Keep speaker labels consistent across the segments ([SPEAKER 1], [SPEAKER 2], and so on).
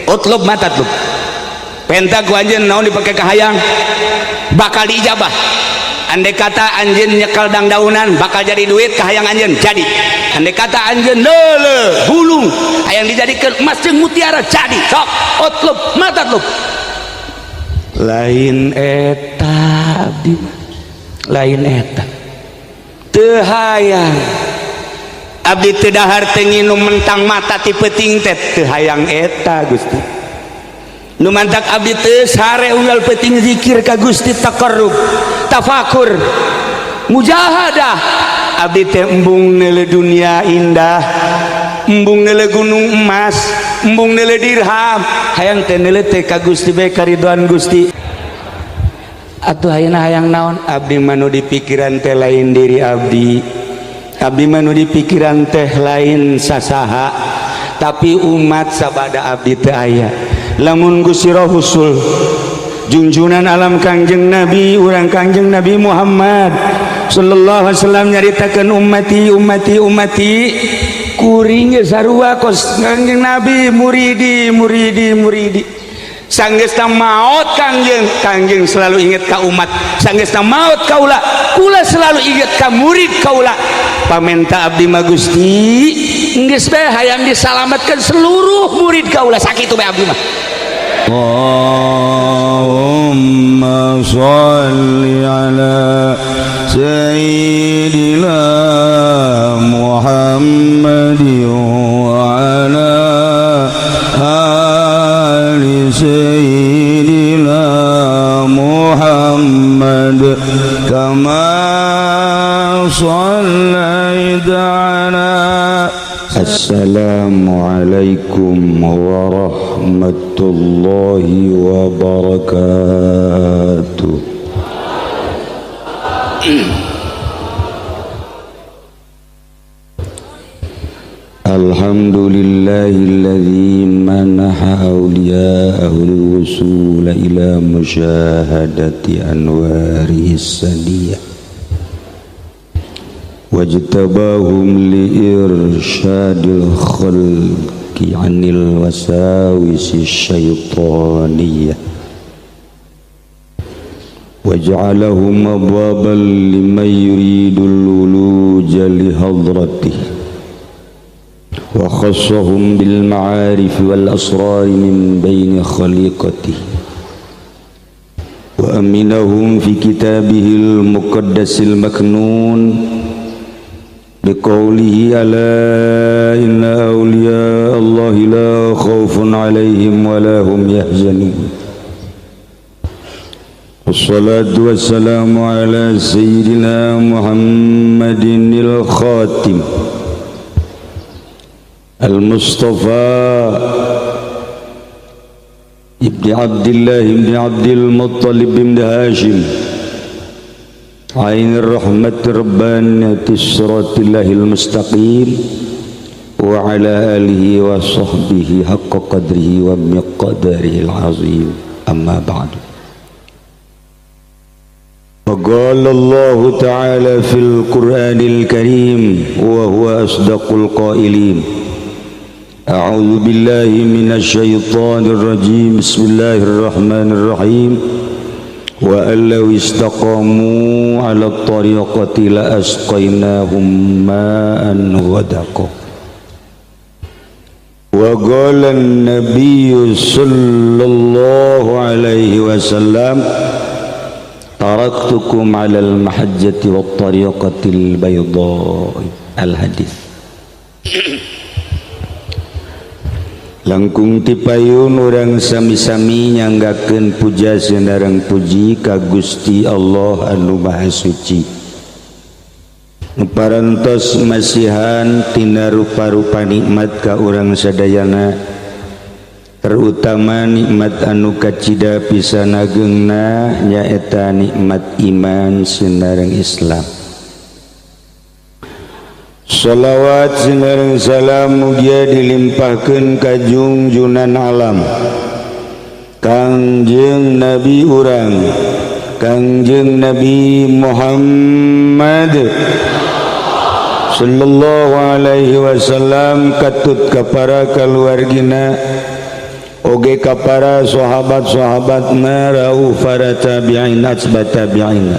[SPEAKER 1] Utlub ma tatlub, penta ku anjeun naon dipake kahayang bakal diijabah. Andai kata anjeun nyekel dangdaunan bakal jadi duit, kahayang anjeun jadi. Andai kata anjeun leule bulung hayang dijadikan emas jeung mutiara, jadi. Sok, utlub ma tatlub. Lain eta abdi mah, lain eta. Teu hayang abdi, teu dahar teu nginum mentang mata ti peuting teh, teu hayang eta, Gusti. Nu mantak abdi teu sare unggal peuting zikir ka Gusti, taqarrub, tafakur, mujahadah. Abdi teh embung neuleu dunia indah, embung neuleu gunung emas, embung neuleu dirham, hayang teh neuleu teh ka Gusti bae, karidoan Gusti. Atuh ayeuna hayang naon? Abdi mah nu di pikiran teh lain diri abdi, abdi mah nu di pikiran teh lain sasaha, tapi umat sabada abdi teu aya. Lamun Gusti Rasul, junjunan alam, Kangjeng Nabi urang, Kangjeng Nabi Muhammad sallallahu alaihi wasallam nyaritakeun ummati, ummati, ummati, kuring ge sarua kos Kangjeng Nabi, muridi, muridi, muridi. Sanggeusna maot Kangjeng, Kangjeng selalu inget ka umat. Sanggeusna maot kaula, kula selalu inget ka murid kaula. Pamenta abdi mah, Gusti, geus bae hayang disalamatkan seluruh murid kaula, sakitu bae abdi mah.
[SPEAKER 2] اللهم صل على سيدنا محمد وعلى آل سيدنا محمد كما صليت على
[SPEAKER 3] السلام عليكم ورحمة الله وبركاته. الحمد لله الذي منح أولياءه الوصول إلى مشاهدة أنواره السنية واجتباهم لإرشاد الخلق عن الوساوس الشيطانية وجعلهم أبوابا لمن يريد الولوج لحضرته وخصهم بالمعارف والأسرار من بين خليقته وأمنهم في كتابه المقدس المكنون بقوله: ألا إن أولياء الله لا خوف عليهم ولا هم يحزنون. والصلاة والسلام على سيدنا محمد الخاتم المصطفى ابن عبد الله بن عبد المطلب بن هاشم، عين الرحمة الربانية، الصراط الله المستقيم، وعلى آله وصحبه حق قدره ومقداره العظيم. أما بعد، وقال الله تعالى في القرآن الكريم وهو أصدق القائلين: أعوذ بالله من الشيطان الرجيم، بسم الله الرحمن الرحيم، وأن لو استقاموا على الطريقة لأسقيناهم ماء غدقا. وقال النبي صلى الله عليه وسلم: تركتكم على المحجة والطريقة البيضاء. الحديث. Langkung tipayun urang sami-sami nyanggakeun puja sinareng puji ka Gusti Allah anu Maha Suci, parantos masihan tina rupa-rupa nikmat ka urang sadayana, terutama nikmat anu kacida pisan agengna, nyaeta nikmat iman sinareng Islam. Shalawat sinareng salam mugia dilimpahkeun ka junjunan alam, Kangjeng Nabi urang, Kangjeng Nabi Muhammad sallallahu alaihi wasallam, katut ka para keluargina, Oge ka para sahabat-sahabatna rauh para tabi'in atba tabi'in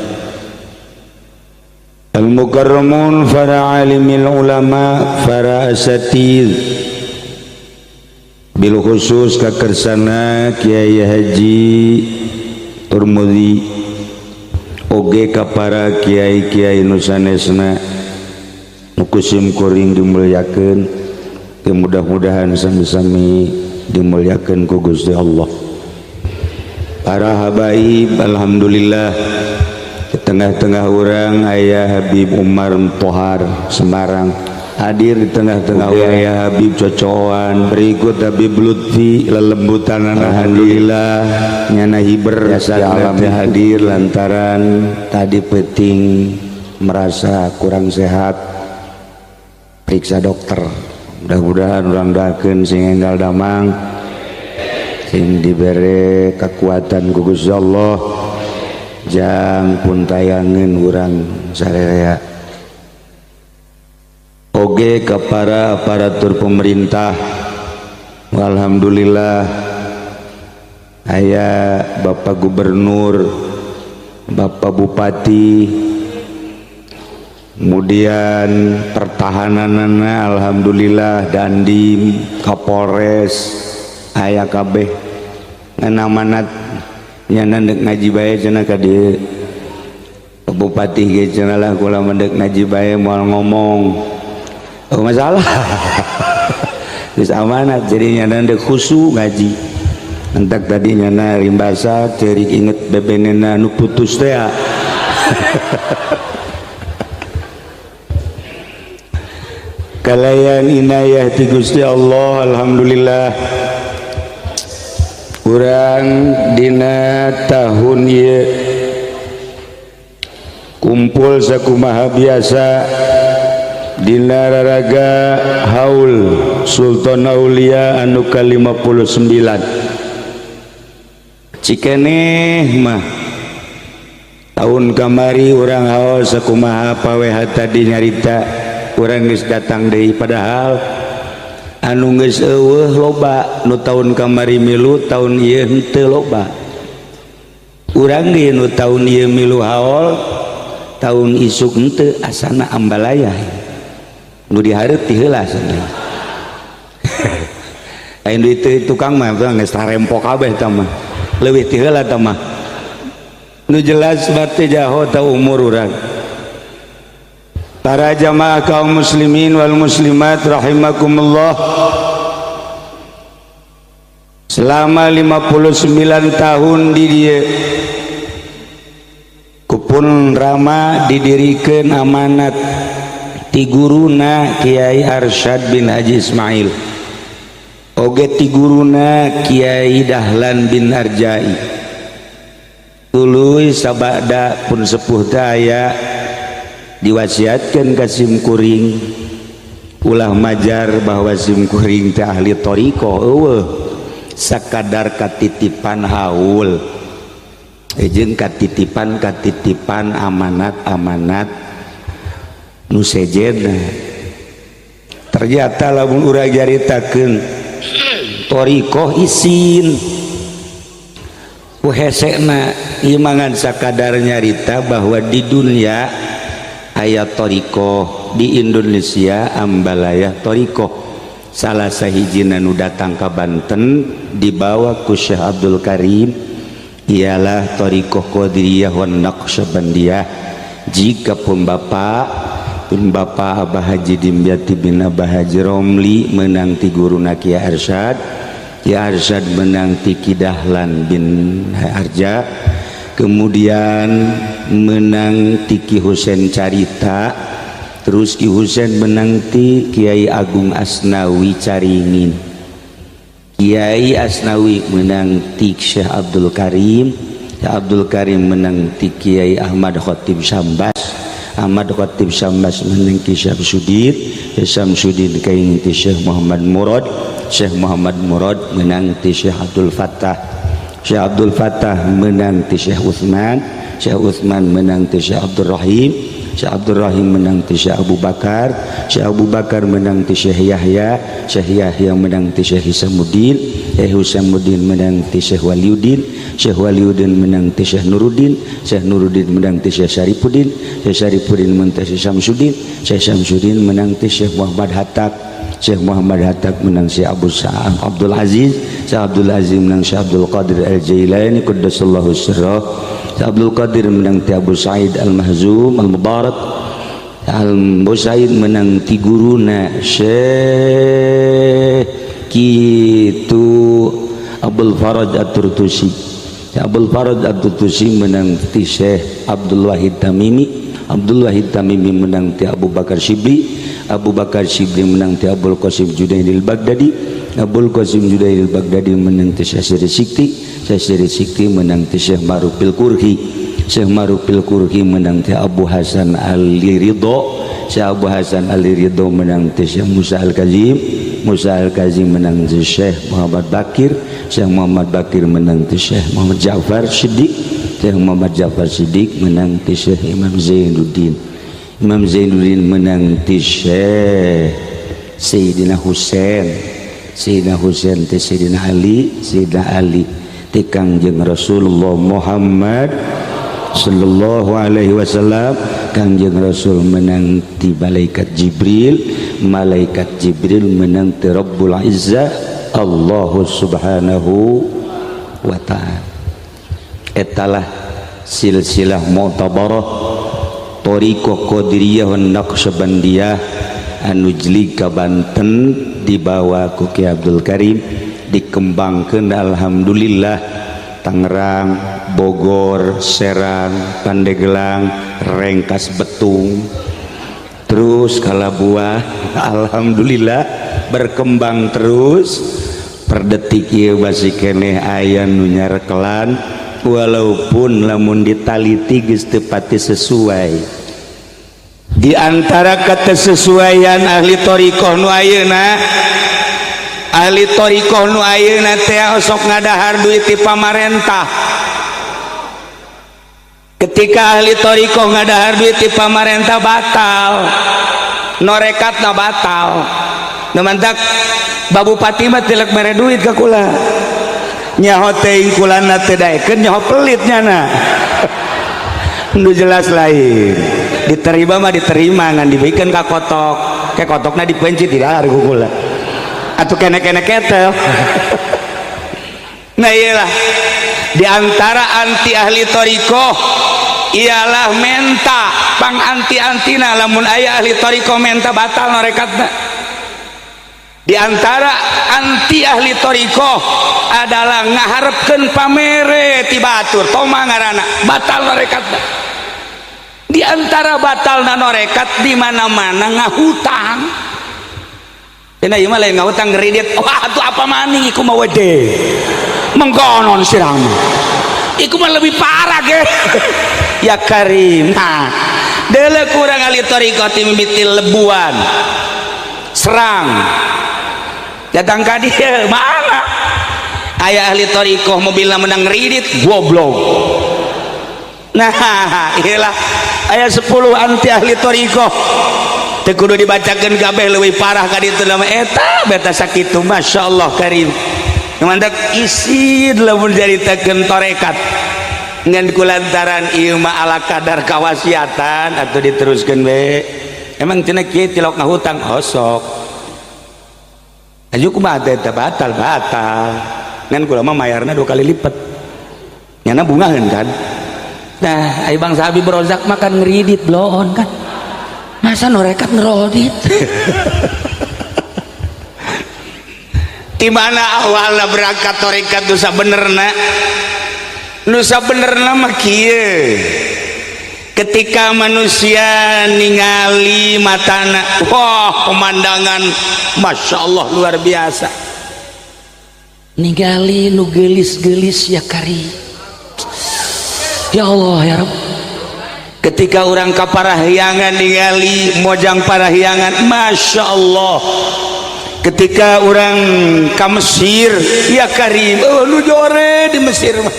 [SPEAKER 3] al-mukarramun para alimil ulama para asatid bil khusus kakersana Kiai Haji Turmudi oge ka para kiai-kiai nu sanesna nu ku sim kuring dimuliakeun, mudah-mudahan sami-sami dimuliakeun ku Gusti Allah. Para habaib, alhamdulillah di tengah-tengah urang aya Habib Umar Tohar Semarang hadir di tengah-tengah urang, aya Habib Cocoan, berikut Habib Lutfi lelembutan. Alhamdulillah nyana hiber alam hadir lantaran tadi peting merasa kurang sehat, periksa dokter. Mudah-mudahan urang doakeun sing enggal damang, sing dibere kekuatan ku Gusti Allah jang pun tayangeun urang sarerea. Oge ke para aparatur pemerintah, alhamdulillah aya Bapak Gubernur, Bapak Bupati, kemudian pertahananana alhamdulillah Dandim, Kapolres aya kabeh ngan amanat nyana dek ngaji bae cenah ka dieu. Bupati ge cenah lah kula mah dek ngaji bae moal ngomong, oh masalah geus amanat jadi nyana dek khusyuk ngaji. Entak tadi nyana rimbasa ceurik inget bebenena nu putus teh. Kalayan inayah ti Gusti Allah, alhamdulillah urang dina tahun ieu kumpul sakumaha biasa dina raraga haul Sultan Aulia anu ka-59. Cikeneh mah tahun kamari urang haul sakumaha paweha tadi nyarita urang geus datang deui, padahal anu geus eueuh loba nu tahun kamari milu, tahun ieu henteu loba. Urang ge nu tahun ieu milu haul, tahun isuk henteu, asana ambalaya nu dihareup ti heula cenah. Aya duit tukang mah geus tarempo kabeh tah mah, leuwih ti heula tah mah. Nu jelas berarti jaho ta umur urang. Para jamaah kaum muslimin wal muslimat rahimakumullah, selama 59 tahun di dieu kupun Rama didirikan amanat ti guruna Kiai Arsyad bin Haji Ismail, oge ti guruna Kiai Dahlan bin Arjai. Tuluy sabada pun sepuh daya diwasiatkan ka simkuring ulah majar bahwa simkuring teh ahli thariqah, eueuh sakadar katitipan haul jeung katitipan amanat-amanat nu sejenna. Ternyata lamun urang nyaritakeun thariqah isin ku hesena ieu mangan sakadar nyarita bahwa di dunia aya thariqah, di Indonesia ambalaya thariqah. Salah sahijina nu datang ka Banten dibawa ku Syekh Abdul Karim ialah thariqah Qadiriyah wan Naqsyabandiyah. Jika pun bapak pun bapak Abah Haji Dimyati bin Abah Haji Romli menang ti guruna Kiai Arsyad, Kiai Arsyad menang ti Ki Dahlan bin Arja, kemudian menang ti Ki Husein Carita, terus Ki Husein menang ti Kiai Agung Asnawi Caringin, Kiai Asnawi menang ti Syekh Abdul Karim, Syekh Abdul Karim menang ti Kiai Ahmad Khatib Sambas, Ahmad Khatib Sambas menang ti Syamsuddin, Syekh Syamsuddin kaing ti Syekh Muhammad Murad, Syekh Muhammad Murad menang ti Syekh Abdul Fattah, Syekh Abdul Fattah menang ti Syekh Utsman, Syekh Utsman menang ti Syekh Abdul Rahim,
[SPEAKER 1] Syekh Abdul Rahim menang ti Syekh Abu Bakar, Syekh Abu Bakar menang ti Syekh Yahya, Syekh Yahya menang ti Syekh Hisamuddin, Syekh Hisamuddin menang ti Syekh Waliuddin, Syekh Waliuddin menang ti Syekh Nuruddin, Syekh Nuruddin menang ti Syekh Syarifuddin, Syekh Syarifuddin menang ti Syekh Syamsuddin, Syekh Syamsuddin menang ti Syekh Muhammad Hatta, Syekh Muhammad Hatta menang Syekh Abu Sa'ad Abdul Aziz, Syekh Abdul Aziz menang Syekh Abdul Qadir Al-Jailani qaddasallahu sirrah, Syekh Abdul Qadir menang ti Abu Sa'id Al-Mahzum Al-Mubarak, Abu Sa'id menang ti guruna Syekh kitu Abdul Faraj At-Turtusi, Syekh Abdul Faraj At-Turtusi menang ti Syekh Abdul Wahid Tamimi, Abdul Wahid Tamimi menang ti Abu Bakar Shibli, Abu Bakar Shibli menang ti Abul Qasim Junaidil Baghdadi, Abul Qasim Junaidil Baghdadi menang ti Syekh Siri Sikti, Syekh Siri Sikti menang ti Syekh Ma'ruf Pil Kurhi, Syekh Ma'ruf Pil Kurhi menang ti Abu Hasan Ali Ridho, Syekh Abu Hasan Ali Ridho menang ti Syekh Musa Al-Kazim, Musa Al-Kazim menang ti Syekh Muhammad Bakir, Syekh Muhammad Bakir menang ti Syekh Muhammad Ja'far Siddiq, Syekh Muhammad Ja'far Siddiq menang ti Syekh Imam Zainuddin, Imam Zainuddin menang ti Syekh Sayyidina Husain, Sayyidina Husain ti Sayyidina Ali, Sayyidina Ali ti Kangjeng Rasulullah Muhammad sallallahu alaihi wasallam. Kangjeng Rasul menang ti malaikat Jibril, malaikat Jibril menang ti Rabbul Izzah Allah subhanahu wa ta'ala. Etalah silsilah mu'tabarah Thariqah Qadiriyah wan Naqsyabandiyah anu jlig ka Banten dibawa ku Ki Abdul Karim, dikembangkeun alhamdulillah Tangerang, Bogor, Serang, Pandeglang, Rengkas Betung, terus Kalabuah, alhamdulillah berkembang terus. Per detik ieu masih keneh aya nu nyarekelan, walaupun lamun ditaliti geus teu pati sesuai. Di antara kesesuaian ahli thariqah nu ayeuna, ahli thariqah nu ayeuna teh sok ngadahar duit ti pamarentah. Ketika ahli thariqah ngadahar duit ti pamarentah, batal norekatna, batal. Nu mantak bupati mah tilek mere duit ka kula, nyaho teuing kulana teu daekeun, nyaho pelit nyana. Nu jelas lain diterima mah diterima, ngan dibikeun ka kotok ke kotokna dipencit, didahar ku kula atuh kene-kene ketel. Nah, iyalah di antara anti ahli thariqah ialah menta pang anti-antina. Lamun aya ahli thariqah menta, batal norekatna. Di antara anti ahli thariqah adalah ngaharepkeun pamere ti batur, toma ngaranna, batal norekatna. Di antara batalna norekat, di mana-mana ngahutang. Cenah ieu mah lain ngahutang, ngeridit. Wah, atuh apa maning iku mah wede mengkonon sirang, iku mah lebih parah ge ya karim. Nah, deuleu kurang ahli thariqah ti mimiti lebuan Serang datang ka dieu, mana aya ahli thariqah mobilna menang ridit, goblok. Nah, iyalah aya 10 anti ahli thariqah, teu kudu dibacakeun kabeh, leuwih parah ka ditu nama eta beta sakitu. Masyaallah karim, mantak isin lamun caritakeun tarekat, ngan kulantaran ieu mah ala kadar kawasiatan atau diteruskeun we. Emang cenah kieu tilok ngahutang osok aju kumaha teh eta, batal batal, ngan kula mah mayarna dua kali lipat, nyana bungaheun kan. Nah, ai bangsa Habib Rozak makan ngeridit bloon kan, masa norekat ngerodit. Di mana awalna berangkat tarekat nu sabenerna? Nu sabenerna mah kieu: ketika manusia ningali matana, wah, pemandangan masya Allah luar biasa, ningali nu geulis-geulis ya kari, ya Allah ya Rabb. Ketika orang ka Parahyangan ningali mojang Parahyangan, masya Allah. Ketika orang ka Mesir ya karim, oh, nu jore di Mesir mah.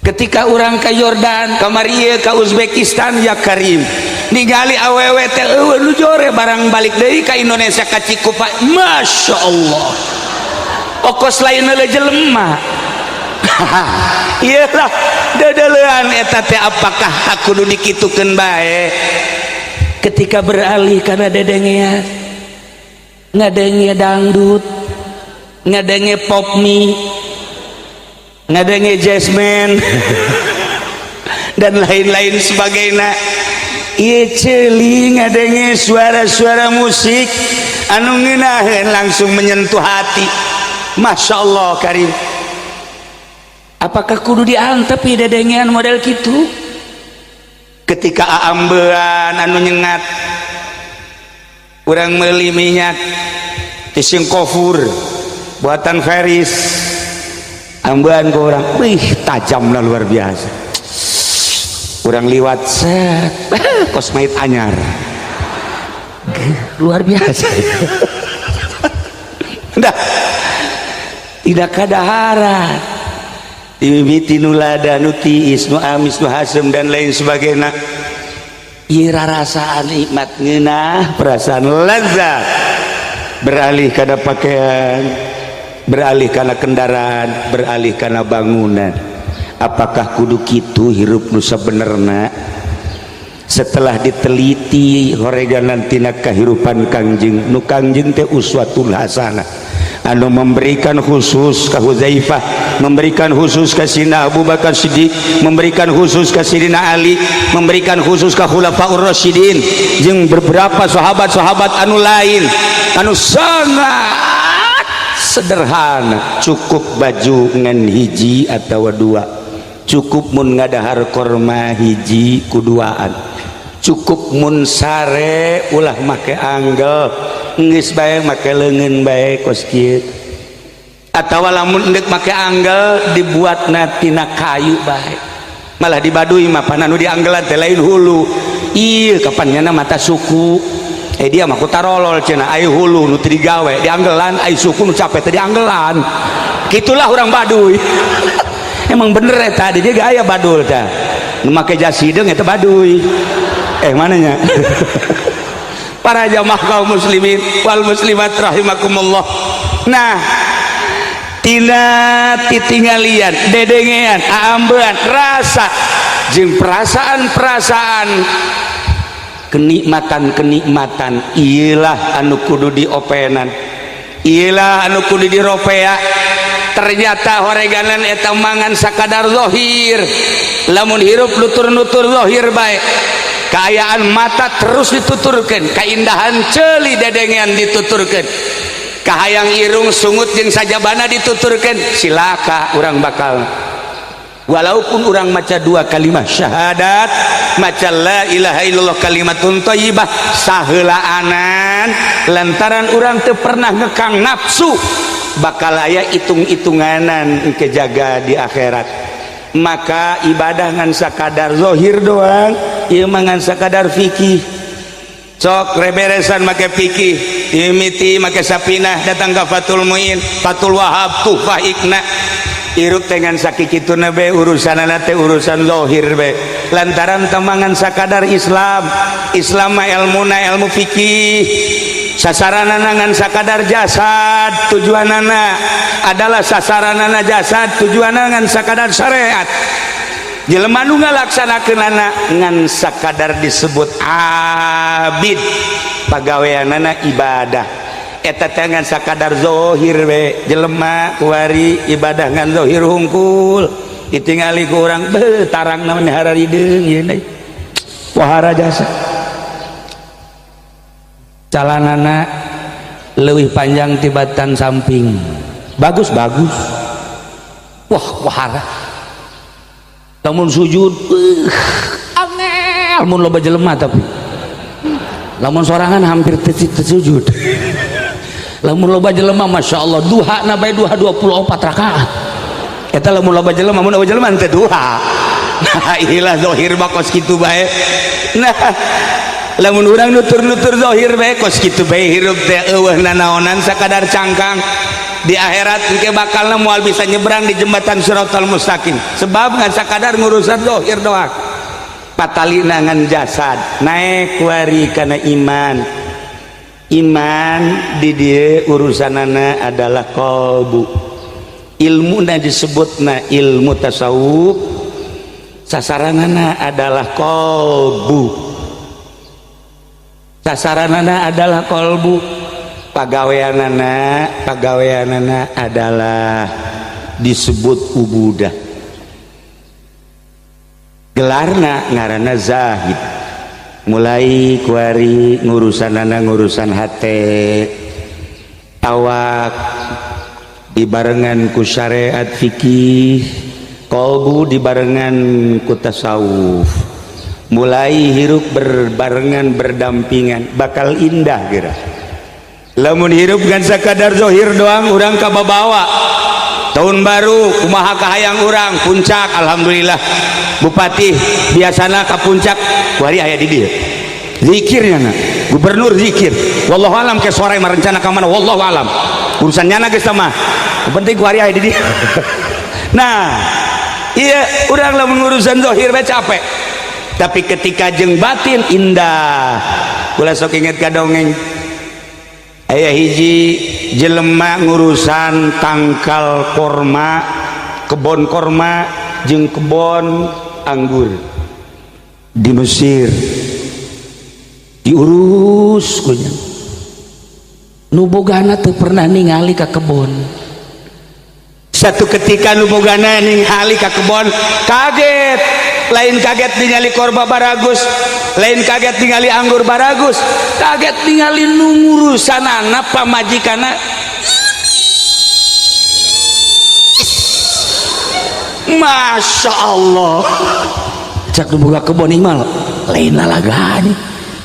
[SPEAKER 1] Ketika orang ke Yordan kamari ieu, ka Uzbekistan, ya Karim, ningali awewe teh euweuh nu jore. Barang balik deui ka Indonesia, ka Cikupa, Masya Allah, okos lain heula jelema. Iyalah, dedelean eta teh. Apakah aku nu dikitukeun bae? Ketika beralih karena dedengean, ngadenge dangdut, ngadenge pop mie, ngadenge jazzman, dan lain-lain sebagainya. Ieu ceuli ngadenge suara-suara musik anu ngeunaheun, langsung menyentuh hati. Masya Allah Karim, apakah kudu diantep dedengean model gitu? Ketika aambean anu nyengat, urang meuli minyak tising kofur buatan Feris, ambean ke urang, wih, tajam lah, luar biasa. Urang liwat, set, kos mait anyar, luar biasa. Dah tidak kadaharan, dimimiti nu lada, nu tiis, nu amis, nu hasem, dan lain sebagainya. Ieu rarasaan nikmat, ngeunah, perasaan lezat. Beralih kana pakaian, beralih kana kendaraan, beralih kana bangunan. Apakah kudu kitu hirup nu sabenerna? Setelah diteliti horeganan tina kahirupan Kangjeng, nu Kangjeng teh uswatul hasanah, anu memberikan khusus ke Huzaifah, memberikan khusus ke Sina Abu Bakar Siddiq, memberikan khusus ke Sidina Ali, memberikan khusus ke Khulafaur Rasyidin jeung beberapa sahabat-sahabat anu lain anu sangat sederhana, cukup baju ngan hiji atau dua, cukup mun ngadahar korma hiji kuduaan, cukup mun sare ulah make anggel, geus bae make leungeun bae kos kieu, atawa lamun endek make anggel dibuatna tina kayu bae. Malah di Baduy mah pan anu dianggelan teh lain hulu. Ieu kapan nyana mata suku, eh, dia mah ku tarolol cenah. Ai hulu nu teu digawe dianggelan, ai suku nu capek teh dianggelan. Gitulah orang Baduy. Emang bener eta, di dia gaya badul teh nu make jas hideung eta Baduy. Eh, mananya para jamaah kaum muslimin wal muslimat rahimakumullah. Nah, tina titinggalian, dedengean, aambean, rasa jeung perasaan-perasaan, kenikmatan-kenikmatan, iyalah anu kudu diopenan, iyalah anu kudu diropea. Ternyata horeganan eta mangan sakadar zahir. Lamun hirup nutur-nutur zahir bae, kaayaan mata terus dituturkan, keindahan ceuli dedengean dituturkan, kahayang irung, sungut jeung sajabana dituturkan, silaka urang bakal. Walaupun orang maca dua kalimat syahadat, maca la ilaha illallah kalimatun thayyibah saheulaanan, lantaran urang teu pernah ngekang nafsu, bakal aya hitung-hitunganan kejaga di akhirat. Maka ibadah ngan sakadar zahir doang ieu mah, ngan sakadar fikih. Sok reberesan make fikih, mimiti make Sapinah, datang ke Fathul Muin, Fathul Wahab, Tuhfah, Iqna. Hirup dengan sakikituna be, urusanana teh urusan zahir be, lantaran temangan sakadar Islam. Islam mah ilmuna ilmu fikih, sasaranana ngan sakadar jasad, tujuanana adalah sasaranana jasad, tujuanana ngan sakadar syariat. Jelema nu ngalaksanakeunana ngan sakadar disebut abid, pagaweanana ibadah eta teh ngan sakadar zahir we. Jelema kuari ibadah ngan zahir hungkul, ditingali ku urang, beuh, tarang namanya hararideung ieu deui, wahara jasa, calanana leuwih panjang tibatan samping, bagus bagus, wah, wahara. Lamun sujud, angel mun loba jelema, tapi lamun sorangan hampir teu sujud. Lamun loba jelema, Masya Allah, duha na bae, duha 24 rakaat eta lamun loba jelema. Mun loba jelema teu duha. Nah, ilah zahir mah kos kitu bae. Nah, lamun urang nutur-nutur zahir bae, kos kitu bae hirup teh, eueuh nanaonan, sakadar cangkang. Di akhirat engke bakalna moal bisa nyebrang di jembatan Siratal Mustaqim, sebab ngan sakadar ngurusan dohir doang, patalina ngan jasad. Naek wari kana iman. Iman di dieu urusanana adalah kolbu. Ilmuna disebutna ilmu tasawuf, sasaranana adalah kolbu, sasaranana adalah kolbu. Pagaweanana, pagaweanana adalah disebut ubudah, gelarna ngaranna zahid. Mulai kuari ngurusanana ngurusan hate, awak dibarengan ku syariat fikih, kolbu dibarengan ku tasawuf. Mulai hirup berbarengan, berdampingan, bakal indah kira. Lamun hirup gan sakadar zohir doang, urang kababawa. Tahun baru kumaha kahayang urang? Puncak, alhamdulillah bupati biasana ka puncak, kuari aya di dieu zikirnya na. Gubernur zikir, wallahu alam ke sore merencana ka mana, wallahu alam, urusan nyana geus mah, penting kuari aya di dieu. Nah iya, urang lamun urusan zohir bae capek, tapi ketika jeng batin indah. Kula sok inget ka dongeng, aya hiji jelema ngurusan tangkal korma, kebon korma jeung kebon anggur di Mesir. Diurus kunya,
[SPEAKER 4] nu bogana teu pernah ningali ka kebon.
[SPEAKER 1] Satu ketika nu bogana ningali ka kebon, kaget. Lain kaget ningali korma baragus, lain kaget ningali anggur baragus, kaget ningali nu ngurusanana pamajikana. Masya Allah.
[SPEAKER 4] Cak nu boga kebon, ieu mah lain lalagaan,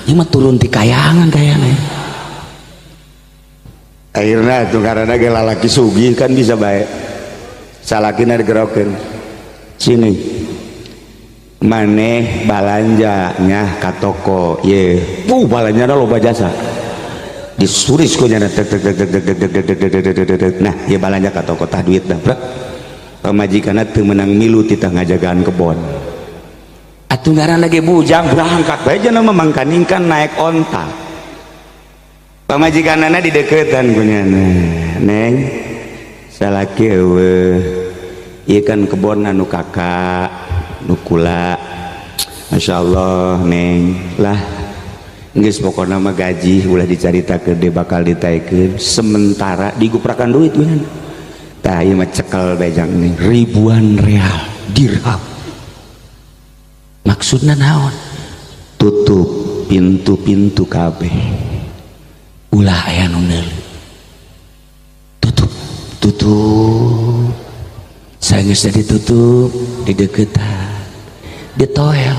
[SPEAKER 4] ieu mah turun ti kayangan kayana.
[SPEAKER 1] Akhirnya tuh karena ge lalaki sugih kan bisa baik, salakina digerokeun, "Sini, maneh balanja nya ka toko ye." Balanjana loba jasa, disuris ku nyana tek tek tek tek tek tek tek tek tek tek tek. Nah ye, balanja ka toko, tah duit dah brek. Pamajikanna teu meunang milu titah ngajagaan kebon.
[SPEAKER 4] Atuh ngaran lagi
[SPEAKER 1] bujang, berangkat bae jana mah, mangkaning kan naik onta. Pamajikanana dideketan ku nyana, "Neng, salaki eueuh, ieu kan kebon anu kakak nu kula. Masya Allah, Neng lah. Geus, pokona mah gaji ulah dicaritakeun deh, bakal ditaikeun sementara." Diguprakan duit ku nyana, "Tah, ieu mah cekel bejang nih."
[SPEAKER 4] Ribuan real dirham. Maksudna naon?
[SPEAKER 1] "Tutup pintu-pintu kabeh."
[SPEAKER 4] Ulah aya nu neuleu, tutup, tutup. Sageus ditutup, dideukeutan, ditoel.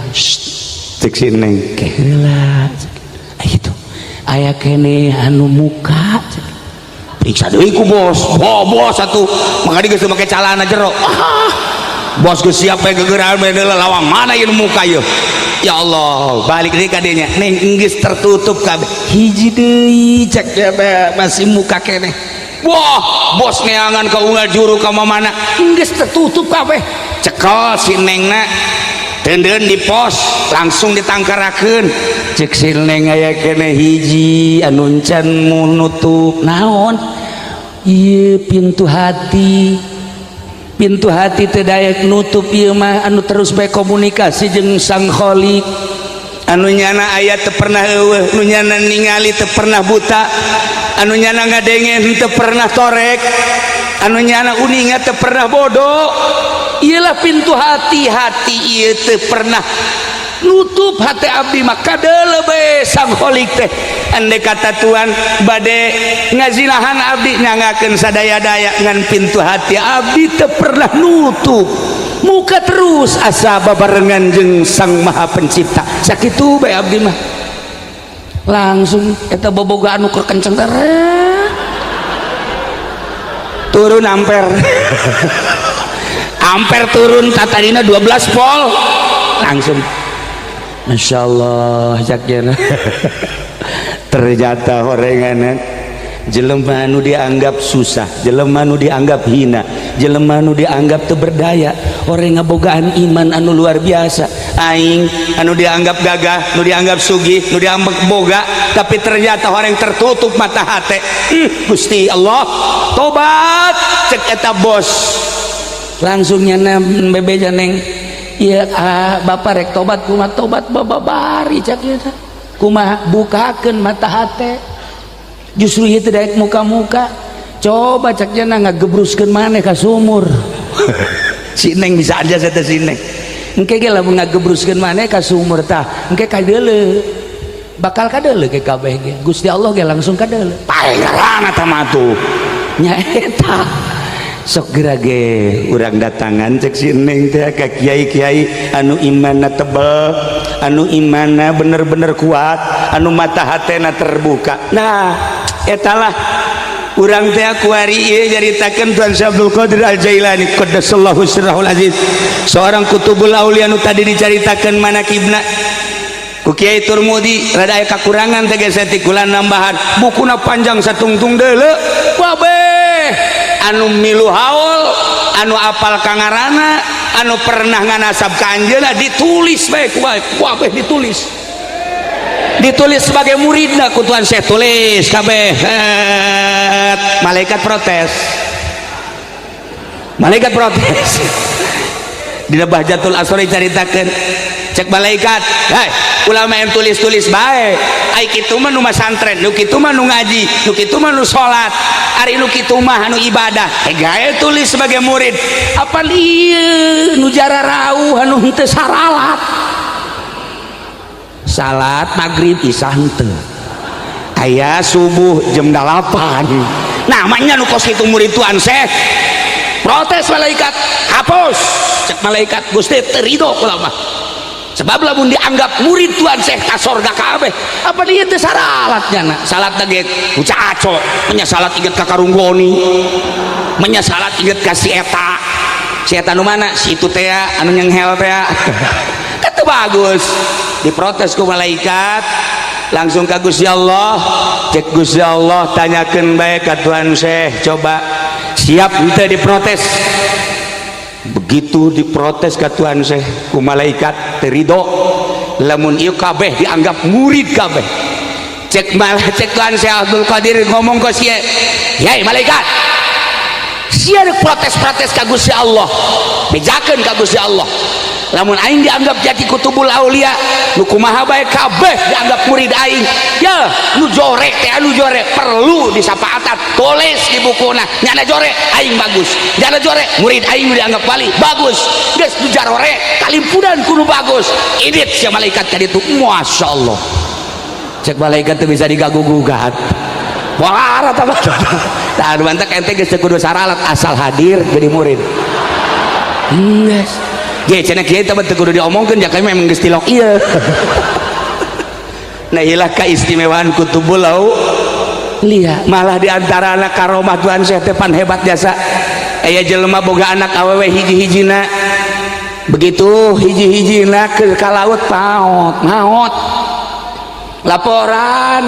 [SPEAKER 1] Cek si Neng,
[SPEAKER 4] "Ke heula itu aya kene anu muka."
[SPEAKER 1] Periksa deui ku bos. Oh, bos atuh maka geus make calana jero. Ah, bos geus siap bae gegeran bae, lawang mana ieu muka ieu? Ya Allah, balik deui ka dinya, "Neng, geus tertutup kabeh,
[SPEAKER 4] hiji deui," cek dia, "masih muka keneh."
[SPEAKER 1] Wah, bos neangan ka unggal juru ka mana.
[SPEAKER 4] Geus tertutup kabeh.
[SPEAKER 1] Cekel si Nengna, denden di pos langsung ditangkarakeun. Cek si Neng, "Aya keneh hiji anu can nutup."
[SPEAKER 4] Naon ieu? Pintu hati. Pintu hati teu daek nutup ieu mah, anu terus bae komunikasi jeung Sang Khalik.
[SPEAKER 1] Anu nyana aya teu pernah eueuh, nu nyana ningali teu pernah buta, anu nyana ngadenge teu pernah torek, anu nyana uninga teu pernah bodoh.
[SPEAKER 4] Iyalah pintu hati. Hati ieu teu pernah nutup, hati abdi mah kadeuleu bae Sang Khalik teh.
[SPEAKER 1] Andai kata Tuhan bade ngazinahan abdi, nyangakeun sadaya-daya, ngan pintu hati abdi teu pernah nutup,
[SPEAKER 4] muka terus asa babarengan jeung Sang Maha Pencipta. Sakitu bae abdi mah. Langsung eta boboga anu keur kenceng teh
[SPEAKER 1] turun ampere, ampere turun, tatadina 12 volt langsung.
[SPEAKER 4] Masya Allah, cak.
[SPEAKER 1] Ternyata horenganan Jelema nu dianggap susah, jelema nu dianggap hina, jelema nu dianggap teu berdaya, orang ngabogaan iman anu luar biasa. Aing anu dianggap gagah, nu dianggap sugih, nu dianggap boga, tapi ternyata orang tertutup mata hati. Gusti Allah, tobat, cek eta bos.
[SPEAKER 4] Langsung nyana bebeja, "Neng, iya ah, bapak rek tobat." "Kumaha tobat?" "Babari," cak ieu, "kumaha bukakeun mata hate." Justru ieu teh daek muka-muka. "Coba," cak jana, "ngagebruskeun maneh ka sumur."
[SPEAKER 1] Si Neng bisa aja saya, si Neng.
[SPEAKER 4] Engke ge lamun ngagebruskeun maneh ka sumur tah, engke kadeuleu, bakal kadeuleu ke kabeh ge. Gusti Allah ge langsung kadeuleu.
[SPEAKER 1] Pae eta mah tuh.
[SPEAKER 4] Nya eta.
[SPEAKER 1] Sok geura ge urang datangan, cek si Neng teh, ka kiai-kiai anu imanna tebel, anu imanna bener-bener kuat, anu mata hatena terbuka. Nah, etalah urang teh kuari ieu nyaritakeun Tuan Syekh Abdul Qadir Al Jailani qaddasallahu sirrahul aziz, seorang kutubul aulia nu tadi dicaritakeun manakibna ku Kiai Turmudi. Rada aya kakurangan teh geus tikulan nambahan, bukuna panjang satungtung deuleu. Kabeh anu milu haul, anu apal kangarana, anu pernah nganasab ka anjeunna, ditulis bae ku bae, kabeh ditulis, ditulis sebagai muridna ku Tuan Syekh, tulis kabeh. Malaikat protes, malaikat protes. Dina Bahjatul Asrori caritakeun, cek malaikat, "Hei, ulama yang tulis-tulis bae, ai kitu mah nu masantren, nu kitu mah nu ngaji, nu kitu mah nu salat, ari nu kitu mah anu ibadah, gae tulis sebagai murid.
[SPEAKER 4] Apa ieu nu jararauh, anu henteu saralat, salat maghrib, isya henteu,
[SPEAKER 1] aya subuh jam 8, namanya nu kos kitu murid Tuan Syekh?" Protes malaikat, "Hapus!" Cek malaikat, "Gusti, teu ridho kula mah, sebab lamun dianggap murid Tuan Syekh ka sorga kabeh.
[SPEAKER 4] Apa dia teh saralat nyana?"
[SPEAKER 1] Salat ge aco nya, salat inget ka karunggoni menya, salat inget ka si eta. Si eta nu mana? Si itu teh anu nyenghel teh kan teu bagus. Diprotes ku malaikat langsung ka Gusti Allah. Cek Gusti Allah, "Tanyakeun bae ka Tuan Syekh, coba siap henteu diprotes?" Begitu diprotes ka Tuan Syekh ku malaikat, teu ridho lamun ieu kabeh dianggap murid kabeh. Cek malah cek Tuan Syekh Abdul Qadir ngomong ke sia, "Yai malaikat, sia protes-protes ka Gusti Allah, bejakeun ka Gusti Allah lamun aing dianggap jadi kutubul aulia, nu kumaha bae kabeh dianggap murid aing. Ya nu jorek teh, anu jorek perlu disapaatan, tulis di bukuna nyana jorek aing bagus, nyana jorek murid aing dianggap wali bagus. Geus nu jarore kalimpunan kudu bagus." Idit sia malaikat ka ditu. Masya Allah, cek malaikat teu bisa diganggu gugat. Wah, rata. Tah, mantak ente geus teu kudu saralat, asal hadir jadi murid. Geus. Ge cenah kiai teh teu kudu diomongkeun, ja kami memang geus tilok ieu. Nah, ilah keistimewaan kutubul
[SPEAKER 4] Lihat.
[SPEAKER 1] Malah di antara anak karomah Tuhan Syekh teh pan hebat jasa. Aya jelema boga anak awewe hiji-hijina, begitu hiji-hijina ke ka laut maot, maot. Laporan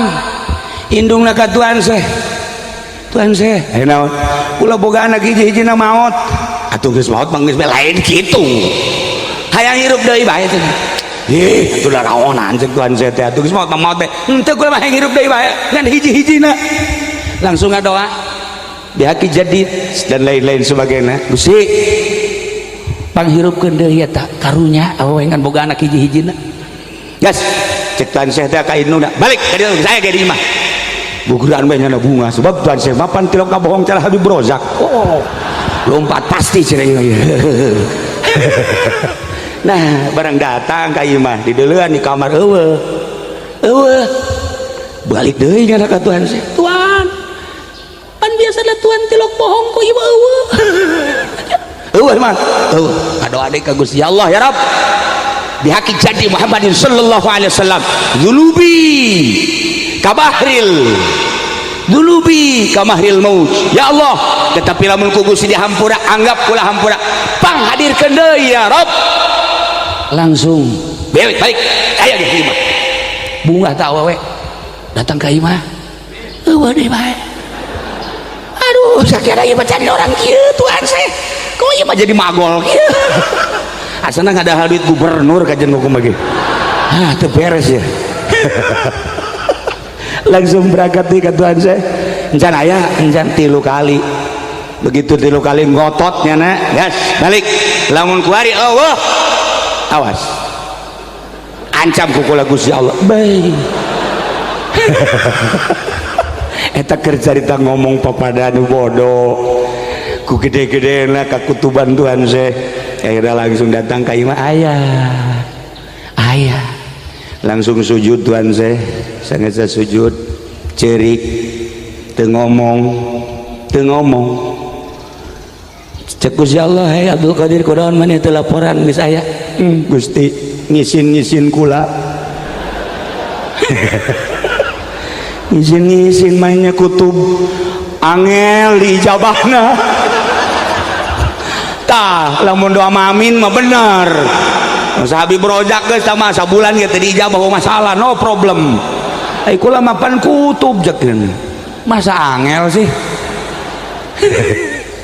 [SPEAKER 1] indungna ka Tuan Syekh, "Tuan Syekh, eh naon? Kula boga anak hiji-hijina maot." "Atuh geus maot mah geus bae." "Lain kitu, hayang hirup deui bae teh." "Ih, atuh da naonan," cek Tuan Syekh teh, "atuh geus maot mah maot bae." "Henteu, kula mah hayang hirup deui bae ngan hiji-hijina." Langsung ngadoa bihaki jadid dan lain-lain sebagainya.
[SPEAKER 4] "Gusti, panghirupkeun deui eta, karunya awewe ngan boga anak hiji-hijina."
[SPEAKER 1] "Gas," cek Tuan Syekh teh ka indungna, "balik ka dieu, saya ge di imah." Guguran bae nyana bunga, sebab Tuan Syekh mapan tilok bohong cara Habib Rozak. Oh, lompat pasti cenah ieu. Nah, barang datang ka imah, dideuleuan di kamar eueuh. Eueuh. Balik deui nyana ka Tuan Syekh.
[SPEAKER 4] "Tuan, pan biasana Tuan tilok bohong, kok ieu eueuh?"
[SPEAKER 1] "Eueuh mah eueuh." Ngadoa deui ka Gusti Allah, "Ya Rabb, bihaki jadi Muhammadin sallallahu alaihi wasallam, dzulubi kabahril dzulubi kamahril maut, ya Allah, tetapi lamun ku Gusti dihampura, anggap kula hampura, panghadirkeun deui, ya Rabb."
[SPEAKER 4] Langsung
[SPEAKER 1] Balik, balik aya ge imah.
[SPEAKER 4] Bunga tak awewe datang ke imah, eueuh deui bae. Aduh, sakira ieu mah cari orang kieu Tuhan saya. Kok ieu mah jadi magol kieu. Asana ngadahal duit gubernur kajian hukum lagi. Ah, teu beres ya. Langsung berangkat nih ke Tuhan saya. Encan aya, encan 3 kali. Begitu 3 kali ngototnya nak, gas balik. Lamun kuari Allah, awas. Ancam ku kula Gusti Allah. Baik. Eta keur carita ngomong papada nu bodoh. Ku gede-gedena ka kutuban Tuhan saya. Akhirnya langsung datang ka imah ayah. Ayah. Langsung sujud Tuhan saya. Sangat saya sujud, cerik, teu ngomong, teu ngomong. Cek Gusti Allah, hei Abdul Qadir kunaon maneh teu laporan geus aya? Gusti ngisin-ngisin kula. Ngisin-ngisin mainnya kutub angel diijabahna. Tah, lamun doa amin mah bener. Masa Habib Rojak geus sama sabulan ge teu diijabah masalah, no problem. Ai kula mah pan kutub jekeun. Masa angel sih?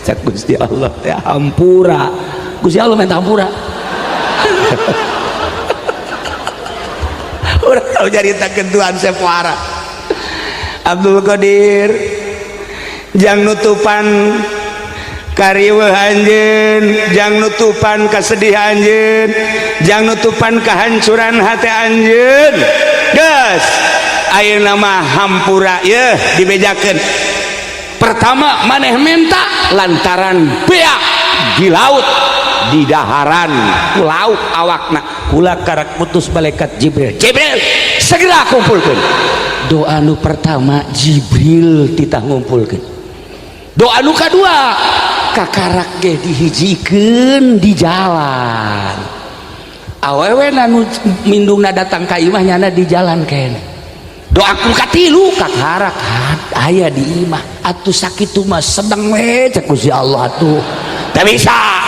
[SPEAKER 4] Cek Gusti Allah teh hampura. Gusti Allah minta hampura. Urang tahu caritakeun Tuhan sepuara. Abdul Qadir jang nutupan kariweuh anjeun, jang nutupan kesedihan anjeun, jang nutupan kehancuran hati anjeun. Geus, ayeuna mah hampura yeuh dibejakeun. Pertama maneh minta lantaran beak di laut di daharan ku lauk awakna kula karak putus malaikat Jibril. Jibril segera kumpulkeun. Doa nu pertama Jibril titah ngumpulkeun. Doa nu kadua kakarak ge dihijikeun di jalan. Awewe nu mindungna datang ka imah nyana di jalan keneh. Doa ku katilu kakarak aya di imah. Atuh sakitu mah sedeng we cek Gusti Allah atuh. Teu bisa.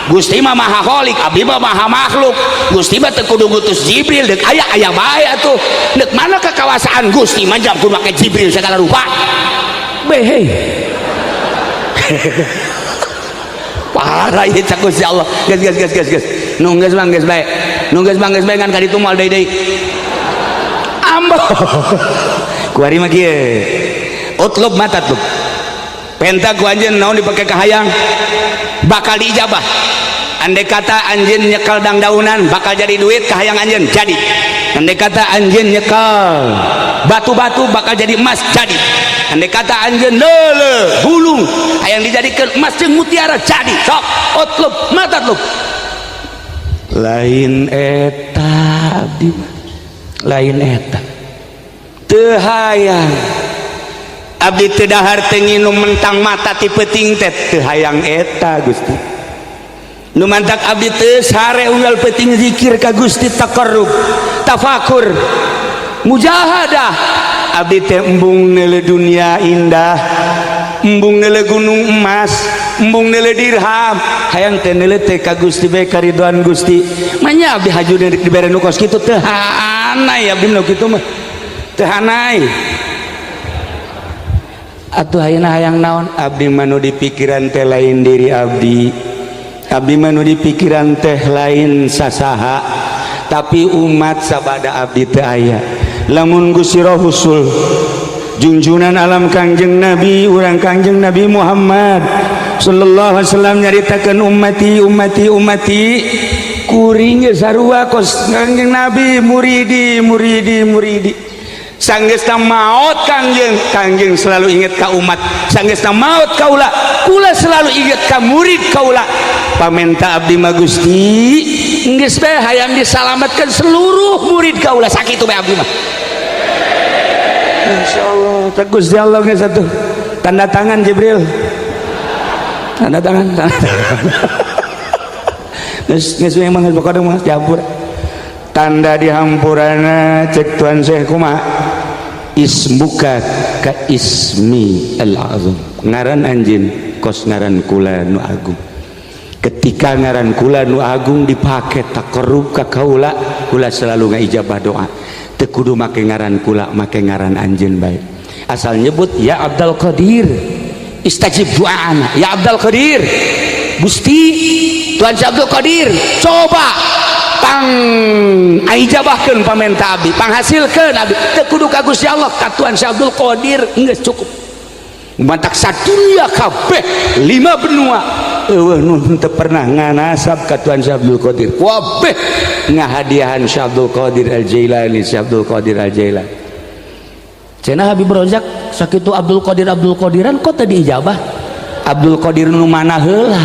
[SPEAKER 4] Gusti mah maha khalik, abdi mah maha makhluk. Gusti mah teu kudu ngutus Jibril, deuk aya aya bae atuh. Deuk mana kekawasaan Gusti mah jam kudu make Jibril segala rupa. Behe. Parah ieu cek Gusti Allah. Geus geus geus geus geus. Nu geus mah geus bae. Nu geus mah geus bae ngan ka ditu moal deui deui. Ambo. Kuari mah kieu. Utlub ma tatlub. Penta ku anjeun naon dipake kahayang bakal diijabah. Andai kata anjeun nyekel dangdaunan bakal jadi duit kahayang anjeun jadi. Andai kata anjeun nyekel batu-batu bakal jadi emas jadi. Andai kata anjeun leule bulung hayang dijadikeun emas jeung mutiara jadi. Sok utlub ma tatlub. Lain eta abdi mah. Lain eta. Teu hayang abdi teu dahar teu nginum mentang mata ti peuting teh teu hayang eta Gusti. Nu mantak abdi teu sare unggal peuting zikir ka Gusti taqarrub, tafakur, mujahadah. Abdi teh embung neuleuh dunia indah, embung neuleuh gunung emas, embung neuleuh dirham, hayang teh neuleuh teh ka Gusti bae karidoan Gusti. Manya abdi haju dibere nu kos kitu teu hanai abdi mah kitu mah. Teu hanai. Atuh ayeuna hayang naon? Abdi mah nu di pikiran teh lain diri abdi. Abdi mah nu di pikiran teh lain sasaha, tapi umat sabada abdi teh aya. Lamun Gusti Rasul junjunan alam Kangjeng Nabi, urang Kangjeng Nabi Muhammad sallallahu alaihi wasallam nyaritakeun ummati ummati ummati kuring ge sarua kos Kangjeng Nabi muridi muridi muridi. Sanggeusna maot Kangjeng, Kangjeng selalu ingat ka umat. Sanggeusna maot kaula, kula selalu ingat ka murid kaula. Pamenta abdi mah Gusti, geus bae hayang disalametkeun seluruh murid kaula, sakitu bae abdi mah. Insyaallah, teh Gusti Allah geus atuh. Tanda tangan Jibril. Tanda tangan, tanda tangan. Geus geus memang geus pokona mah dihampura. Tanda dihampurana cek Tuhan Syekh kumaha? Ismuka ka ismi al-azam. Ngaran anjeun kos ngaran kula nu agung. Ketika ngaran kula nu agung dipake taqarrub ka kaula, kula selalu ngaijabah doa. Teu kudu make ngaran kula, make ngaran anjeun bae. Asal nyebut ya Abdul Qadir, Istajib du'ana ya Abdul Qadir. Gusti Tuhan Syekh Abdul Qadir, coba pang ijabahkeun pamenta abdi, panghasilkeun abdi. Teu kudu ka Gusti Allah, ka Tuhan Syekh Abdul Qadir geus cukup. Mantak sadunya kabeh lima benua eueuh nu teu pernah nganasab ka Tuhan Syekh Abdul Qadir, kabeh ngahadiahan Syekh Abdul Qadir Al Jailani. Syekh Abdul Qadir Al Jailani cenah Habib Rozak sakitu Abdul Qadir Abdul Qadiran kok tadi ijabah. Abdul Qadir nu mana heula?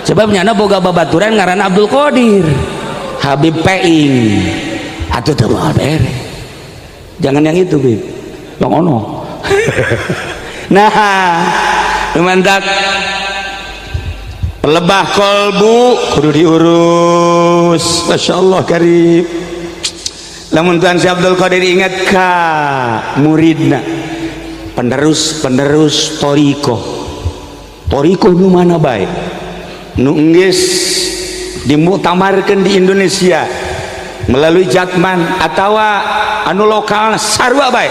[SPEAKER 4] Sebab nyana boga babaturan ngaran Abdul Qadir, Habib Peing atuh teu moal bere. Jangan yang itu, Bib, yang ono. Nah, mantap, pelebah kolbu kudu diurus. Masya Allah karib, lamun Tuhan Syekh Abdul Qadir ingat ka muridna, penerus penerus toriko, toriko nu mana bae nu geus dimuktamarkeun di Indonesia melalui Jatman atau anu lokal, sarua bae,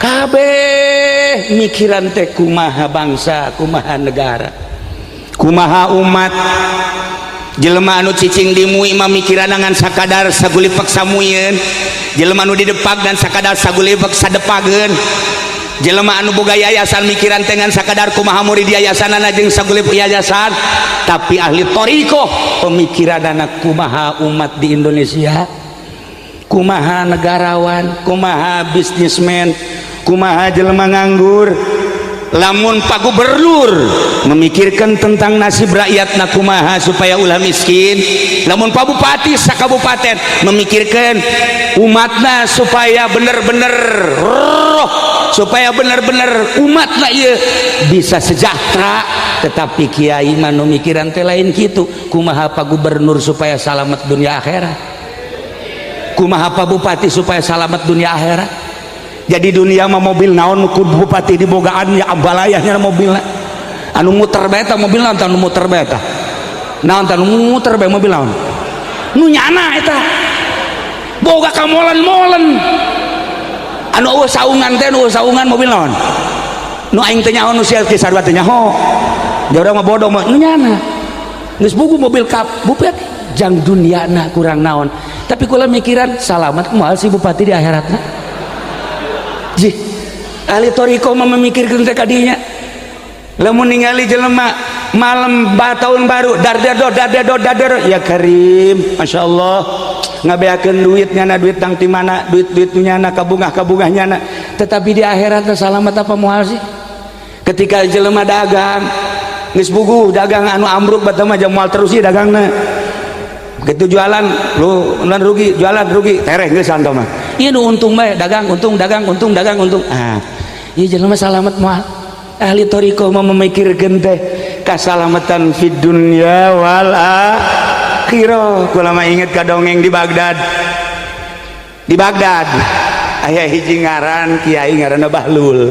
[SPEAKER 4] kabeh mikiran teh kumaha bangsa, kumaha negara, kumaha umat. Jelema anu cicing di MUI mah mikiran ngan sakadar sagulipek samuyeun, jelema anu di Depag dan sakadar sagulipek sadepageun, jelema anu boga yayasan mikiran teh ngan sakadar kumaha murid yayasanana jeung sagulip yayasan. Tapi ahli thoriqoh pemikiranana kumaha umat di Indonesia, kumaha negarawan, kumaha bisnismen, kumaha jelema nganggur. Lamun Pak Gubernur memikirkan tentang nasib rakyat na kumaha supaya ulah miskin, lamun Pak Bupati sakabupaten memikirkan umatna supaya bener-bener roh, supaya bener-bener umatna ieu bisa sejahtera. Tetapi kiai mah nu mikiran teh lain kitu. Kumaha Pak Gubernur supaya selamat dunia akhirat, kumaha Pak Bupati supaya selamat dunia akhirat. Jadi dunia mah mobil naon ku bupati dibogaan, ya ambalayahnya mobilna anu muter bae ta, mobil naon anu muter bae ta, naon ta nu muter bae, mobil naon nu nyana eta boga kamolen-molen anu eueuh saungan teh, nu saungan, mobil naon nu aing teh nyaho, nu sia sarua teh nyaho, urang mah bodoh mah nu nyana geus buku mobil kap bupati jang duniana kurang naon. Tapi kula mikiran salamat moal si bupati di akhiratna. Jih, ahli thoriqoh mah memikirkan teh kadinya. Lamun ningali jelema malam tahun baru dardado dardado dardado, ya karim, masya Allah, ngabeakeun duit nyana, duit tang ti mana, duit duit nyana, kabungah kabungah nyana. Tetapi di akhirat salamat apa moal sih? Ketika jelema dagang geus buguh dagang anu ambruk bata mah moal terus sih dagangna. Begitu jualan lu ulan rugi, jualan rugi, tereh geus santo mah. Ieu nu untung bae, dagang untung, dagang untung, dagang untung. Ah, ieu jelema salamat moal? Ahli thoriqoh mah memikirkeun teh kasalamatan fid dunya wal akhirah. Kula mah inget ka dongeng di Baghdad. Di Baghdad aya hiji ngaran kiai ngaranna Bahlul.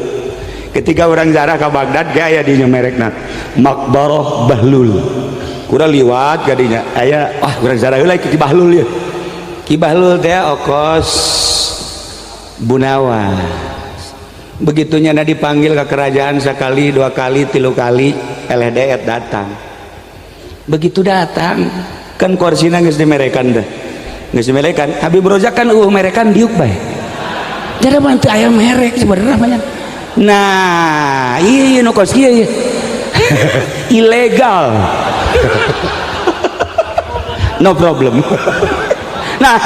[SPEAKER 4] Ketika orang jarah ke Baghdad ge aya di merekna Makbarah Bahlul. Kurang liwat kadinya aya, wah, urang jarah heula ki Bahlul ya. Ki Bahlul teh okos Bunawas. Begitunya na dipanggil ke kerajaan sekali, dua kali, tilu kali, eleh deet datang. Begitu datang kan korsina geus dimerekan deh, geus dimerekan. Habib Rozak kan merekan diuk bae, jadi mah teu aya merek sebenarnya banyak. Nah, iya, nu kos kieu ieu ilegal, no problem. Nah,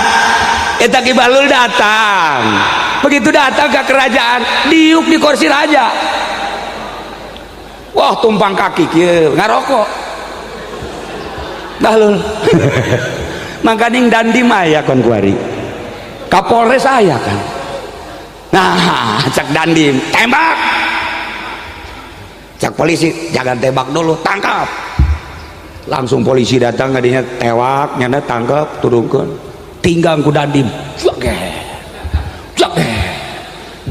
[SPEAKER 4] eta Ki Bahlul datang. Begitu datang ke kerajaan, diuk di kursi raja. Wah, tumpang kaki kieu, ngarokok Bahlul. Mangkaning dandim aya kon kuari, Kapolres aya kan. Nah, cak dandim, "Tembak!" Cak polisi, "Jangan tembak dulu, tangkap." Langsung polisi datang kadinya, tewak nyana, tangkap, turunkan, tinggang ku dandim. Jage jage.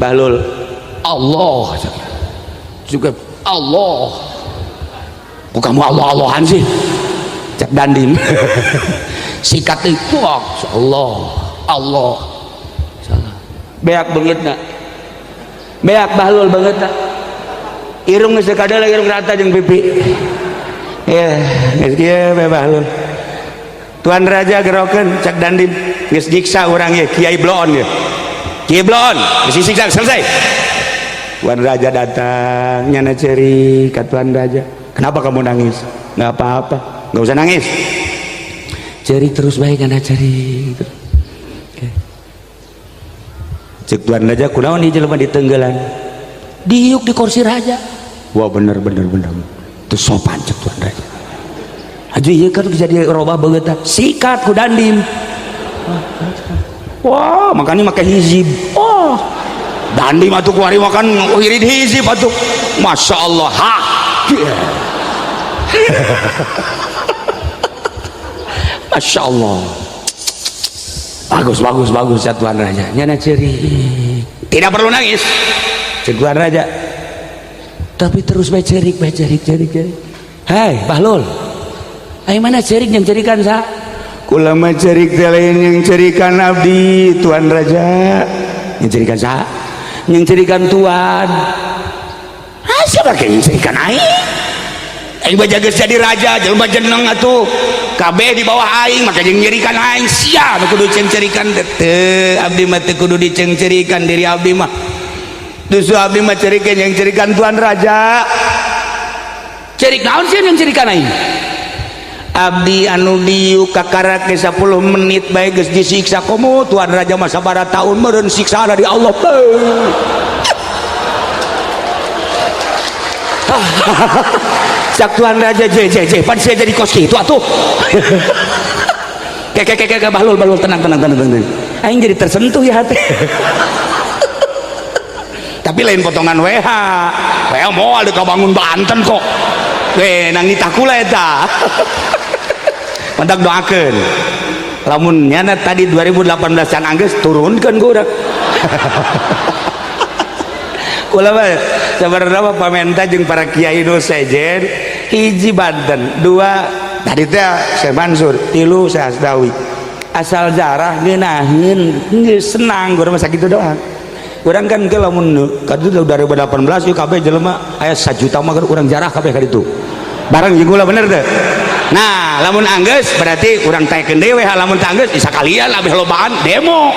[SPEAKER 4] Bahlul, "Allah juga Allah." "Kok kamu Allah Allahan sih?" cak dandim. Sikat itu, Allah Allah salah, beak banget nak, beak Bahlul banget nak.
[SPEAKER 1] Irung geus kadal irung rata jeung pipi. Ya, geus kieu bae Bahlul. Tuan Raja gerokeun cak dandim geus nyiksa urang ye Kiai Bloon ye. Kiai Bloon geus disiksa selesai. Tuan Raja datang nyana ceri ka Tuan Raja. Kenapa kamu nangis? Nggak apa-apa, nggak usah nangis. Ceri terus bae nyana ceri. Okay. Cek Tuan Raja kunaon ieu jelema ditenggelan? Diuk di kursi raja. Wah bener bener bener. Itu sopan cek Tuan Raja. Aja iya kan jadi robah begitu. Sikat ku dandim. Wah makanya make hizib. Oh dandim atuh kuari makan wirid hizib atuh. Masya Allah. Ha. Masya Allah. Bagus bagus bagus ya Tuan Raja. Nyana ceri. Tidak perlu nangis. Cek Tuan Raja. Tapi terus bae cerik bae cerik cerik cerik. Hei Bahlul. Ayo mana cerik yang cerikan sa? Kula mah cerik teh lain yang cerikan abdi Tuan Raja. Yang cerikan sa? Yang cerikan Tuan. Ah siapa yang cerikan aing? Aing mah geus jadi raja, jelema jeneng atuh. Kabeh di bawah aing maka jeung nyerikan aing sia nu kudu cengcerikan teu abdi mah teu kudu dicengcerikan diri abdi mah. Justru abdi mah cerikeun yang cerikan Tuan Raja. Cerik naon sih yang cerikan aing? Abdi anu diuk kakara ke 10 menit bae geus disiksa komo Tuan Raja mah sabaraha tahun meureun siksa dari Allah. Cak Tuan Raja je je je pan sia jadi kos kitu atuh. Ke ke ke ke Bahlul Bahlul tenang tenang tenang tenang. Aing jadi tersentuh ya hati. Tapi lain potongan WH. WH moal deuk bangun Banten kok. Weh nang nitakula eta. Mantak doakeun. Lamun nyana tadi 2018 can anggeus turunkeun ku urang. Kula mah sabarna mah pamenta jeung para kiai nu sejen hiji Banten, dua tadi teh Syekh Mansur, tilu Syekh Asdawi. Asal jarah ngeunaheun geus senang urang mah sakitu doang. Urang kan ke lamun kaditu 2018 ieu kabeh jelema aya 1 juta mah urang jarah kabeh kaditu. Bareng jeung kula bener teu? Nah, lamun anggeus berarti urang taekeun deui we, lamun teu anggeus sakalian abeh lobaan demo.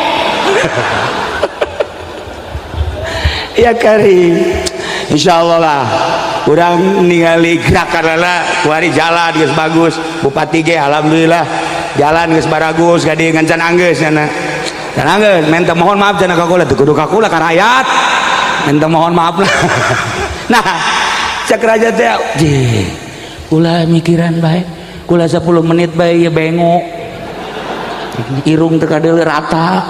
[SPEAKER 1] Ya kari. Insyaallah lah. Urang ningali gerakanana kuari jalan geus bagus. Bupati ge alhamdulillah jalan geus baragus ka dieu ngan can anggeus nya. Can anggeus minta mohon maaf cenah ka kula teu kudu ka kula ka rakyat. Minta mohon maaf lah. Nah, cek raja teh kula mikiran bae. Kula 10 menit bae ieu bengok. Irung teu kadeuleu rata.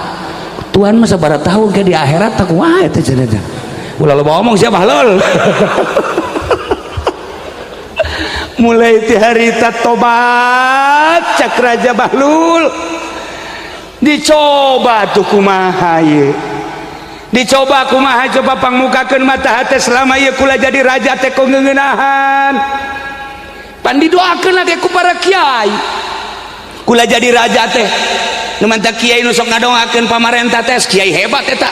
[SPEAKER 1] Tuan mah sabaraha tahun ke di akhirat tak kumaha eta cenah teh. Ulah loba omong sia Bahlul. Mulai ti harita tobat cak Raja Bahlul. Dicoba tuh kumaha ieu. Dicoba kumaha coba pangmukakeun mata hate selama ieu kula jadi raja teh ku ngeunahan. Pan didoakeun lagi ku para kiai. Kula jadi raja teh. Nu mantap kiai nu sok ngadoakeun pamarentah teh kiai hebat eta.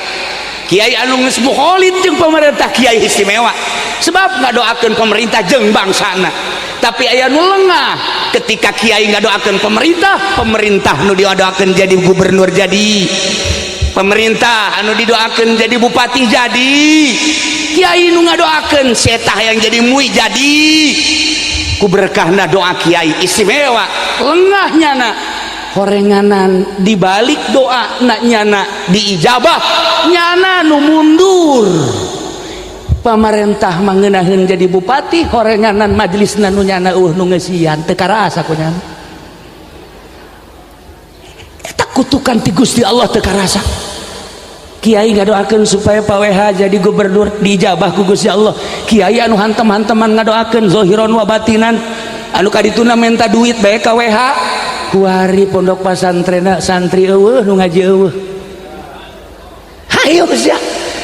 [SPEAKER 1] Kiai anu geus mukholid jeung pamarentah kiai istimewa. Sebab ngadoakeun pemerintah jeung bangsana. Tapi aya nu lengah ketika kiai ngadoakeun pemerintah, pemerintah nu didoakeun jadi gubernur jadi. Pemerintah anu didoakeun jadi bupati jadi. Kiai nu ngadoakeun setah yang jadi mui jadi. Ku berkahna doa kiai istimewa. Lengah nyana horenganan dibalik doa nak nyana diijabah nyana nu mundur. Pamarentah mangenaheun jadi bupati horenganan majelisna nu nyana eueuh nu ngeusian teu karasa ku nyana. Eta kutukan ti Gusti Allah teu karasa. Kiai ngadoakeun supaya Pak WH jadi gubernur diijabah ku Gusti Allah. Kiai anu hantem-hanteman ngadoakeun zahiron wa batinan anu kadituna menta duit bae ka WH. Kuari pondok pasantren santri eueuh nu ngaji eueuh. Hayo sia.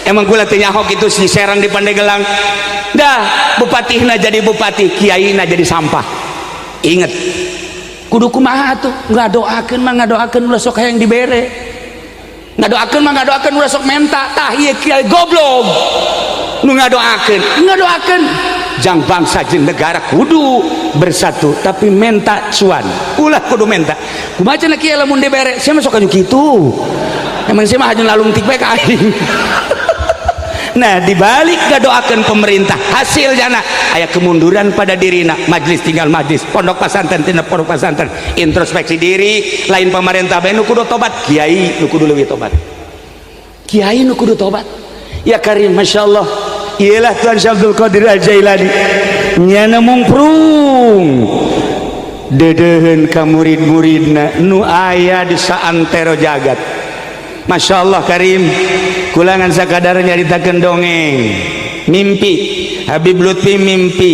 [SPEAKER 1] Emang kula teh nyaho kitu si Serang di Pandeglang. Dah bupatihna jadi bupati, kiaina jadi sampah. Ingat. Kudu kumaha atuh? Ngadoakeun mah ngadoakeun ulah sok hayang dibere. Ngadoakeun mah ngadoakeun ulah sok menta. Tah ieu kiai goblok. Nu ngadoakeun, ngadoakeun jang bangsa jeung negara kudu bersatu, tapi menta cuan ulah, kudu menta kumaha cenah kieu. Lamun dibere sia mah sok anu kitu, emang sia mah haju lalungtik bae ka aing. Nah, dibalik doakan pemerintah, hasil jana aya kemunduran pada dirina, majlis tinggal majlis, pondok pesantren tina pondok pesantren, introspeksi diri. Lain pemerintah bae nu kudu tobat, kiai nu kudu leuwih tobat, kiai nu kudu tobat. Ya Karim, Masya Allah, iyalah Tuan Syekh Abdul Qadir Al Jailani nyana mungprung deudeuheun ka murid-muridna nu aya di saantero jagat. Masya Allah Karim, kulangan sakadar nyaritakeun dongeng mimpi Habib Lutfi. Mimpi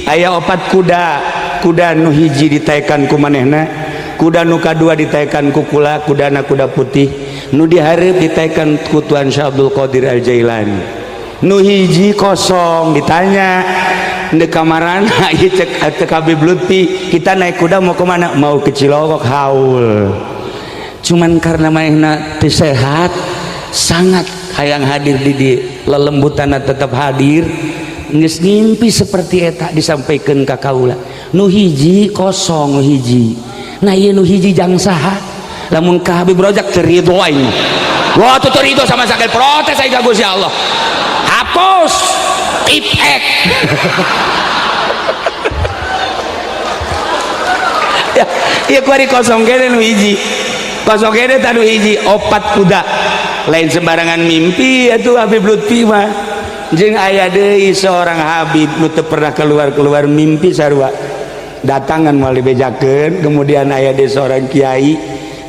[SPEAKER 1] aya opat kuda. Kuda nu hiji ditaekan ku manehna, kuda nu kadua ditaekan ku kula, kudana kuda putih. Nu dihareup ditaekan ku Tuan Syekh Abdul Qadir Al Jailani, nu hiji kosong. Ditanya di kamarana ieu, cek cek Habib Lutfi, "Kita naik kuda mau kemana?" "Mau ke Cilongok haul." Cuman karena manehna teu sehat, sangat hayang hadir di lelembutan, tetap hadir. Geus ngimpi seperti eta, disampaikan ka kaula, nu hiji kosong, nu hiji. Nah, ieu nu hiji jang saha? Lamun ka Habib Rojak teu ridho aing. Wah, teu ridho sama sekali, protes aing ka Gusti Allah, hapus tipek. Ya, iya, kuari kosong kene nu hiji, kosong kene tah nu hiji. Opat kuda, lain sembarangan mimpi itu Habib Lutfi mah. Jeung aya deui seorang Habib nu teu pernah keluar-keluar, mimpi sarua, datangan moal dibejakeun. Kemudian aya deui seorang kiai,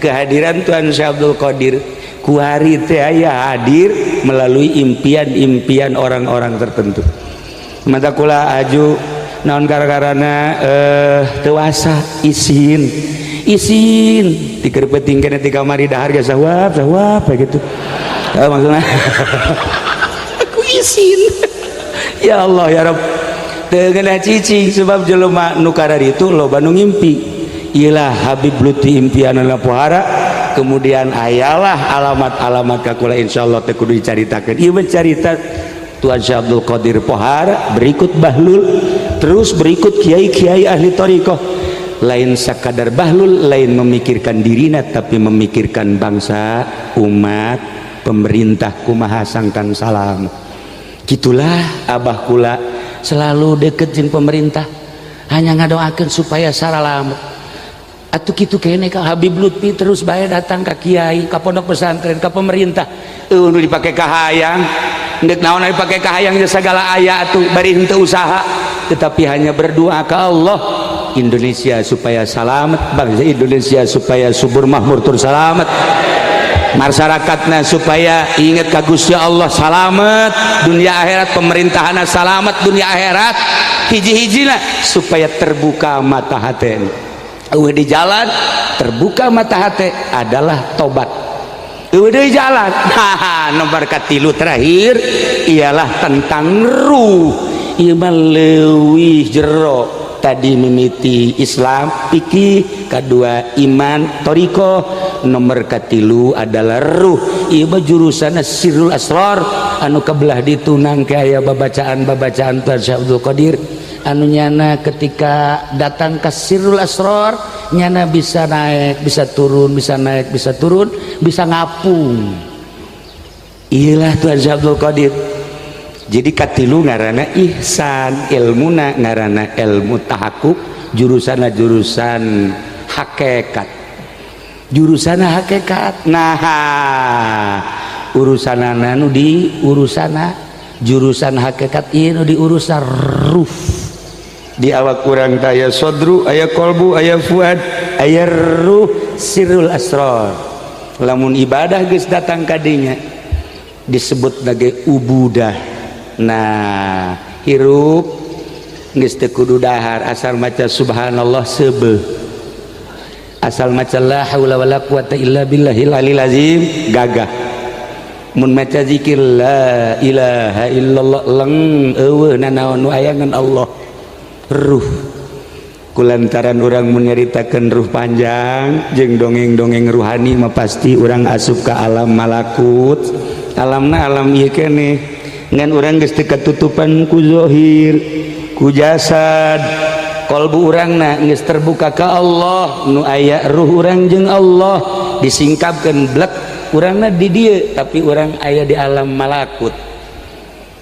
[SPEAKER 1] kehadiran Tuan Syekh Abdul Qadir kuari teh aya hadir melalui impian-impian orang-orang tertentu. Mata kula aju naon gara-garana tewasa isin isin tikeur penting kene di kamari dahar ge sawab sawab kayak gitu. Eh, maksudnya aku isin, ya Allah ya Rabb, teu ngeunah cicing sebab jelema nu itu loba nu ngimpi. Ilah Habib Lutfi impianna pohara. Kemudian ayalah alamat-alamat ka kula, insyaallah teu kudu dicaritakeun. Ieu mah carita Tuan Syekh Abdul Qadir pohara, berikut Bahlul, terus berikut kiai-kiai ahli thariqah. Lain sakadar Bahlul, lain memikirkan dirina, tapi memikirkan bangsa, umat, pemerintah kumaha sangkan salam. Gitulah abah kula selalu deket jeung pemerintah, hanya ngadoakeun supaya saralamet atuh. Kitu kene ka Habib Lutfi, terus bae datang ka kiai, ka pondok pesantren, ka pemerintah. Eueuh nu dipake kahayang, ndek naon dipake kahayang segala aya atuh, bari henteu usaha, tetapi hanya berdoa ke Allah, Indonesia supaya selamat, bangsa Indonesia supaya subur makmur tur selamat, masyarakatnya supaya ingat ka Gusti Allah, selamat dunia akhirat, pemerintahan selamat dunia akhirat, hiji-hiji lah supaya terbuka mata hati. Eueuh di jalan terbuka mata hati adalah tobat. Eueuh di jalan. Nah, nomor katilu terakhir ialah tentang ruh. Ieu mah leuwih jero. Tadi mimiti Islam, fikih, kedua iman, thoriqoh, nomor katilu adalah ruh. Ieu mah jurusan sirrul asrar anu kebelah ditunang ke aya babacaan-babacaan Tuan Syekh Abdul Qadir anu nyana ketika datang ke sirrul asrar nyana bisa naik, bisa turun, bisa naik, bisa turun, bisa ngapung. Iyalah Tuan Syekh Abdul Qadir. Jadi katilu ngarana ihsan, ilmuna ngarana ilmu tahakuk, jurusan jurusan hakikat, jurusan hakikat. Nah, urusan nu di urusan jurusan hakikat ieu nu di urusan ruh. Di awak kurang aya sodru, aya kolbu, aya fuad, aya ruh, sirrul asrar. Lamun ibadah geus datang kadinya disebut sebagai ubudah. Nah, hirup geus teu kudu dahar, asal maca subhanallah seubeuh, asal maca la haula wala quwata illa billahil alil azim gagah, mun maca zikir la ilaha illallah leng, eueuh nanaon nu aya ngan Allah. Ruh kulantaran urang mun nyaritakeun ruh panjang jeung dongeng-dongeng ruhani mah pasti urang asup ke alam malakut, alamna alam ieu keneh. Ngan urang geus teu katutupan ku zahir, ku jasad. Kolbu urangna geus terbuka ka Allah, nu aya ruh urang jeung Allah disingkapkeun blek urangna di dieu, tapi urang aya di alam malakut.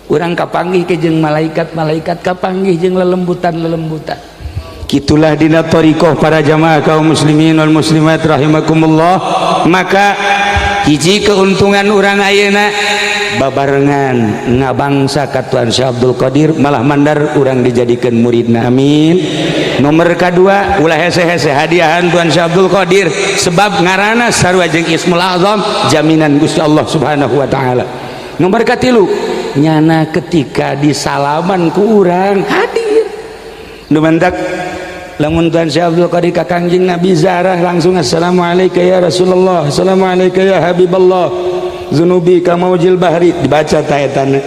[SPEAKER 1] Urang kapanggih ke jeung malaikat-malaikat, kapanggih jeung lelembutan-lelembutan. Gitulah dina thariqah, para jamaah kaum muslimin wal muslimat rahimakumullah. Maka hiji keuntungan urang ayeuna babarengan ngabangsa ka Tuan Syekh Abdul Qadir, malah mandar urang dijadikan muridna, amin. Nomor kedua, ulah hese-hese hadiahan Tuan Syekh Abdul Qadir, sebab ngarana sarua jeung Ismul Azam, jaminan Gusti Allah Subhanahu wa taala. Nomor katilu, nyana ketika disalaman ku urang hadir. Nu mantak lamun Tuan Syekh Abdul Qadir ka Kangjeng Nabi zarah langsung, "Assalamualaikum ya Rasulullah, assalamualaikum ya Habiballah, zunubi kamaujil bahri," dibaca ta etana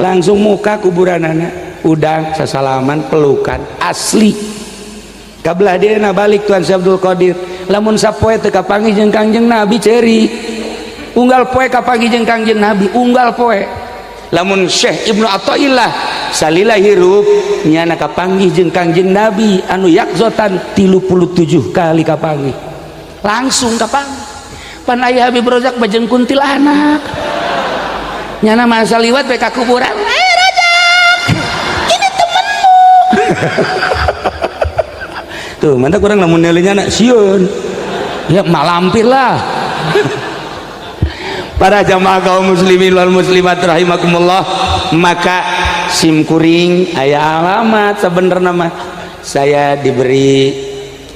[SPEAKER 1] langsung muka kuburanana, udang sasalaman, pelukan asli. Kabelah dia balik Tuan Syekh Abdul Qadir, lamun sapoe teu kapanggih jeung Kangjeng Nabi ceri, unggal poe kapanggih jeung Kangjeng Nabi, unggal poe. Lamun Syekh Ibnu Athaillah salila hirup nyana kapanggih jeung Kangjeng Nabi anu yakzotan 37 kali kapanggih, langsung kapanggih. Pan aya Habib Rozak bajeng kuntilanak, nyana masa liwat bae ka kuburan, "Eh Rozak, ini temenmu." Tuh mantap, kurang lamun nilainya anak sieun ya malampir lah. Para jamaah kaum muslimin wal muslimat rahimakumullah, maka sim kuring aya alamat. Sebenarnya mah saya diberi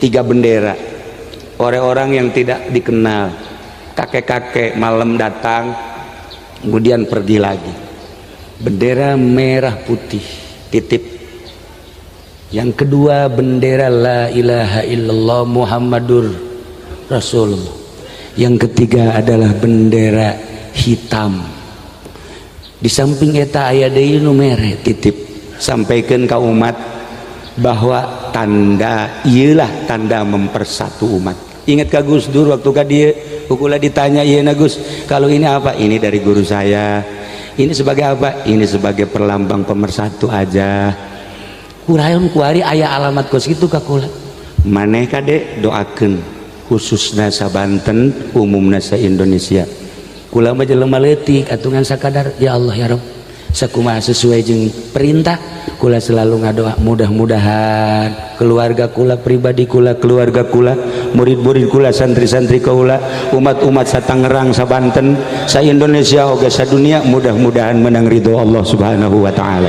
[SPEAKER 1] tiga bendera oleh orang yang tidak dikenal, kakek-kakek malam datang kemudian pergi lagi. Bendera merah putih titip, yang kedua bendera la ilaha illallah Muhammadur Rasulullah, yang ketiga adalah bendera hitam. Di samping eta aya deui nu mere titip, sampaikan ke umat bahwa tanda iyalah tanda mempersatu umat. Ingat ka Gus Dur waktu ka dia kula ditanya, "Iya na Gus, kalau ini apa?" "Ini dari guru saya." "Ini sebagai apa?" "Ini sebagai perlambang pemersatu aja." Kurayon kuari aya alamat kos gitu ka kula. Maneh kade doakeun khususna sa Banten, umumna sa Indonesia. Kula mah jelema leutik atungan sakadar ya Allah ya Rabb, sakumaha sesuai jeung perintah. Kula selalu ngadoa mudah-mudahan keluarga kula, pribadi kula, keluarga kula, murid-murid kula, santri-santri kula, umat-umat sa Tangerang, sa Banten, sa Indonesia oge sa dunia, mudah-mudahan menang ridho Allah Subhanahu wa taala.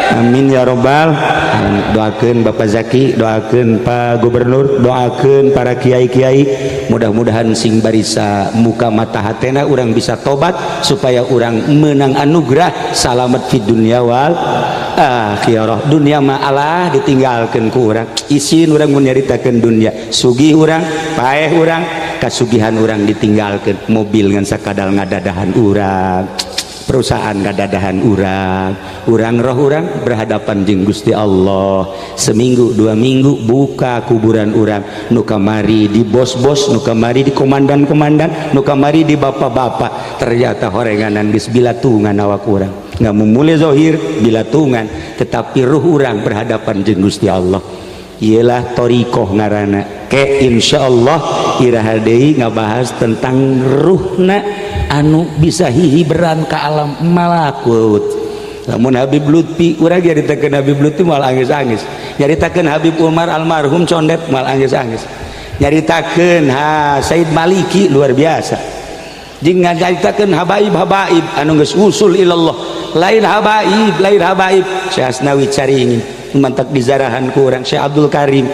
[SPEAKER 1] Amin ya robbal alamin. Doakeun Bapak Zaki, doakeun Pak Gubernur, doakeun para kiai-kiai, mudah-mudahan sing barisa muka mata hatena urang bisa tobat supaya urang menang anugerah salamet di dunia wal akhirah. Dunia mah Allah ditinggalkeun ku urang, isin urang mun nyaritakeun dunia. Sugih urang, paeh urang, kasugihan urang ditinggalkeun. Mobil ngan sakadal ngadadahan urang, perusahaan ngadadahan urang, urang roh urang berhadapan jeung Gusti Allah. Seminggu 2 minggu buka kuburan urang, nu kamari di bos-bos, nu kamari di komandan-komandan, nu kamari di bapak-bapak, ternyata horenganan geus bilatungan awak urang. Nggak memulai zohir bilatungan, tetapi ruh urang berhadapan jeung Gusti Allah. Ialah thoriqoh ngarana. Ke insyaallah iraha deui ngabahas tentang ruhna anu bisa hihiberan ke alam malakut. Lamun Habib Lutfi, urang nyaritakeun Habib Lutfi moal angis-angis, nyaritakeun Habib Umar almarhum condet moal angis-angis, nyaritakeun ha Said Maliki luar biasa, jeung nyaritakeun habaib-habaib anu geus usul ilallah. Lain habaib, lain habaib, Syekh Asnawi Caringin mantak dizarahan ku urang, Syekh Abdul Karim.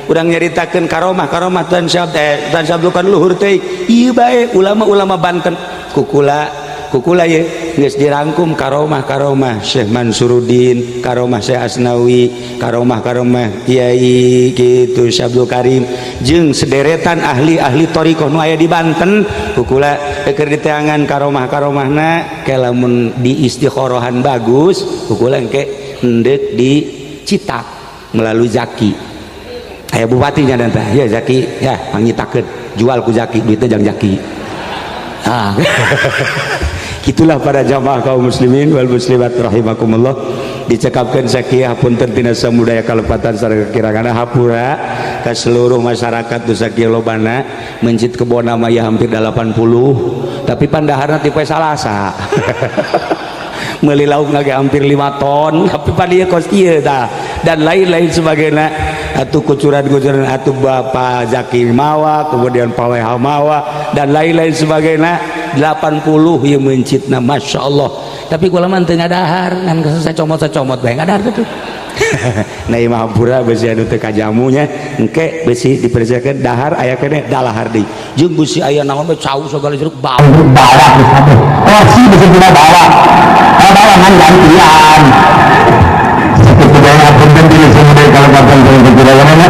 [SPEAKER 1] Urang nyaritakeun karomah karomah Tuan Syekh, Tuan Syekh Abdul Karim luhur teh ieu bae. Ulama-ulama Banten kukula kukula ye geus dirangkum karomah karomah Syekh Mansuruddin, karomah Syekh Asnawi, karomah karomah Kiai gitu Syekh Abdul Karim jeung sederetan ahli-ahli thariqah nu aya di Banten. Kukula keur diteangan karomah karomahna ke lamun di istikhorohan bagus, kukula engke endek dicitak melalui Zaki. Aya bupatinya dan tah ya Zaki ya pangnyitakeun, jual ku Zaki, duitnya jang Zaki. Ah. Itulah para jamaah kaum muslimin wal muslimat rahimakumullah, dicekapkan sakieu, punten tina samudaya kalepatan sareng kekirangan, hapura ke seluruh masyarakat nu sakieu lobana. Mencit kebona mah ya hampir 80, tapi pandaharna tipe Salasa, meuli lauk lagi hampir 5 ton, tapi pan ieu kos ieu tah dan lain-lain sebagainya. Atuh kucuran-kucuran atuh Bapak Zaki mawa, kemudian Pak WH mawa, dan lain-lain sebagainya. 80 ieu mencitna, Masya Allah, tapi kula mah teu ngadahar, ngan secomot-secomot bae ngadahar tuh. Nah, ieu mah hampura besi anu teu kajamunya, engke besi dipersiapkeun dahar aya keneh dalahar deui jeung besi aya naon bae, cau segala jeruk bau.
[SPEAKER 5] Bawa misalnya porsi bisa kita bawa, kalau bawa kan gantian seperti budaya, punten diri semuanya kalau kapan kekurangan.